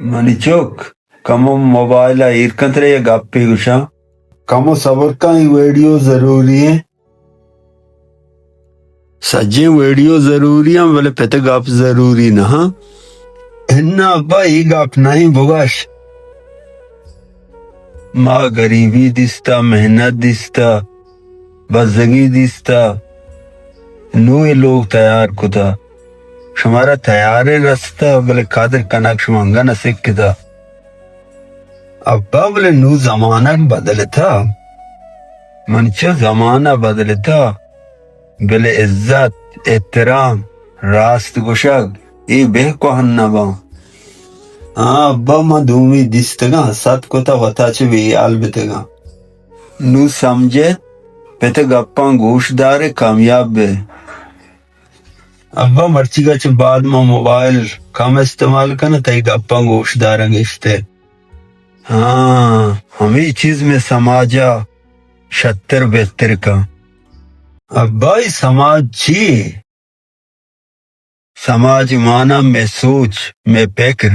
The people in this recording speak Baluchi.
منی چک، کمو موبائل ءَ ایر کن، ترا یک گپے گوشاں۔ کمو صبر کن، اے ویڈیو ضروری ایں۔ سجیں ویڈیو ضروری ایں، بلے پت ءِ گپ ضروری نہ ایں۔ اناں ابا، اے گپ نہ ایں، بگش۔ ما گریبی دیستہ، محنت دیستہ، بزگی دیستہ، نوں اے لوگ تیار کتہ۔ شمارا تیاریں رستہ، بلے قدر کنگ شما انگہ نہ سکتہ۔ ابا، بلے نوں زمانگ بدلتہ۔ من چہ زمانہ بدلتہ، بلے عزت، احترام، راست گوشگ، اے بہ کوہن نہ باں۔ ہاں ابا، من دومی دیستگاں، سد کتہ وتا چہ بے حال بتگاں۔ نوں سمجھت، پت ءِ گپاں گوش دار ءُ کامیاب بہ۔ ابا، مرچیگا چہ بعد ما موبائل کم استعمال کناں، تئی گپاں گوش داراں گیشتر۔ ہاں، ہمے چیز مئے سماج ءَ شتر بہتر کن۔ ابا، اے سماج چی اے؟ سماج مانا مئے سوچ، مئے پکر،